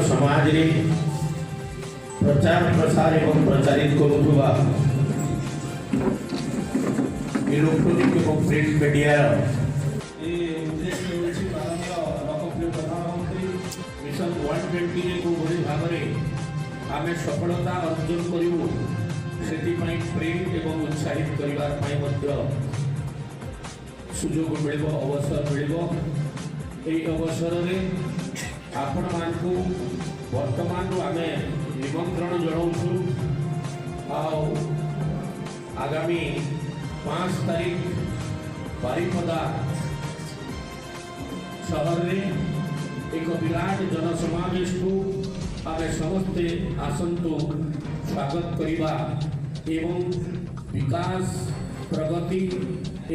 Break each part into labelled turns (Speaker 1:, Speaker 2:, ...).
Speaker 1: ସମାଜରେ ପ୍ରଚାର ପ୍ରସାର ଏବଂ ପ୍ରଚାରିତ କରୁଥିବା ଇଲେକ୍ଟ୍ରୋନିକ୍ ଏବଂ ପ୍ରିଣ୍ଟ ମିଡ଼ିଆର
Speaker 2: ଏ ଉଦ୍ଦେଶ୍ୟ ହେଉଛି ମାନନୀୟ ଲୋକପ୍ରିୟ ପ୍ରଧାନମନ୍ତ୍ରୀ
Speaker 1: ମିଶନ 120ରେ କେଉଁଭଳି ଭାବରେ ଆମେ ସଫଳତା ଅର୍ଜନ କରିବୁ, ସେଥିପାଇଁ ପ୍ରେରିତ ଏବଂ ଉତ୍ସାହିତ କରିବା ପାଇଁ ମଧ୍ୟ ସୁଯୋଗ ମିଳିବ, ଅବସର ମିଳିବ। ଏହି ଅବସରରେ ଆପଣମାନଙ୍କୁ ବର୍ତ୍ତମାନରୁ ଆମେ ନିମନ୍ତ୍ରଣ ଜଣାଉଛୁ। ଆଉ ଆଗାମୀ 5 ତାରିଖ ବାରିପଦା ସହରରେ ଏକ ବିରାଟ ଜନସମାବେଶକୁ ଆମେ ସମସ୍ତେ ଆସନ୍ତୁ ସ୍ୱାଗତ କରିବା ଏବଂ ବିକାଶ, ପ୍ରଗତି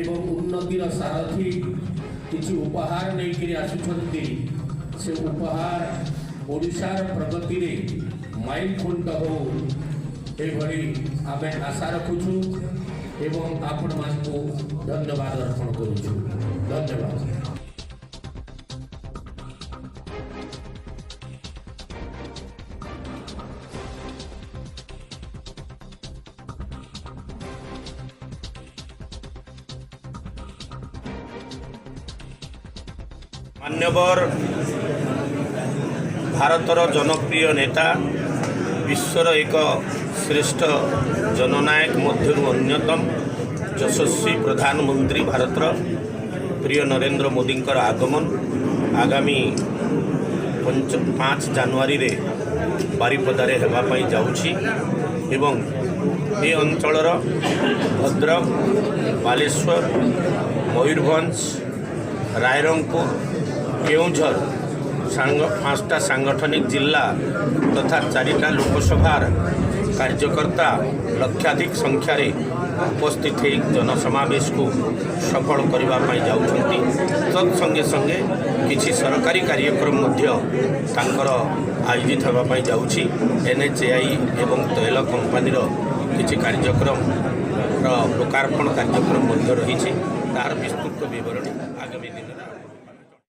Speaker 1: ଏବଂ ଉନ୍ନତିର ସାରଥୀ କିଛି ଉପହାର ନେଇକରି ଆସୁଛନ୍ତି। ସେ ଉପହାର ଓଡ଼ିଶାର ପ୍ରଗତିରେ ମାଇଲ ଖୁଣ୍ଟ ହଉ, ଏଭଳି ଆମେ ଆଶା ରଖୁଛୁ ଏବଂ ଆପଣମାନଙ୍କୁ ଧନ୍ୟବାଦ ଅର୍ପଣ କରୁଛୁ। ଧନ୍ୟବାଦ।
Speaker 3: ମାନ୍ୟବର ଭାରତର ଜନପ୍ରିୟ ନେତା, ବିଶ୍ୱର ଏକ ଶ୍ରେଷ୍ଠ ଜନନାୟକ ମଧ୍ୟରୁ ଅନ୍ୟତମ, ଯଶସ୍ୱୀ ପ୍ରଧାନମନ୍ତ୍ରୀ ଭାରତର ପ୍ରିୟ ନରେନ୍ଦ୍ର ମୋଦିଙ୍କର ଆଗମନ ଆଗାମୀ 5 ଜାନୁଆରୀରେ ବାରିପଦାରେ ହେବା ପାଇଁ ଯାଉଛି ଏବଂ ଏ ଅଞ୍ଚଳର ଭଦ୍ରକ, ବାଲେଶ୍ୱର, ମୟୂରଭଞ୍ଜ, ରାଇରଙ୍ଗପୁର, କେଉଁଝର ସାଙ୍ଗ ପାଞ୍ଚଟା ସାଙ୍ଗଠନିକ ଜିଲ୍ଲା ତଥା ଚାରିଟା ଲୋକସଭାର କାର୍ଯ୍ୟକର୍ତ୍ତା ଲକ୍ଷାଧିକ ସଂଖ୍ୟାରେ ଉପସ୍ଥିତ ହୋଇ ଜନସମାବେଶକୁ ସଫଳ କରିବା ପାଇଁ ଯାଉଛନ୍ତି। ତତ୍ ସଙ୍ଗେ ସଙ୍ଗେ କିଛି ସରକାରୀ କାର୍ଯ୍ୟକ୍ରମ ମଧ୍ୟ ତାଙ୍କର ଆୟୋଜିତ ହେବା ପାଇଁ ଯାଉଛି। ଏନ୍ଏଚ୍ଏଆଇ ଏବଂ ତୈଳ କମ୍ପାନୀର କିଛି କାର୍ଯ୍ୟକ୍ରମର ଲୋକାର୍ପଣ କାର୍ଯ୍ୟକ୍ରମ ମଧ୍ୟ ରହିଛି। ତାର ବିସ୍ତୃତ ବିବରଣୀ ଆଗାମୀ ଦିନ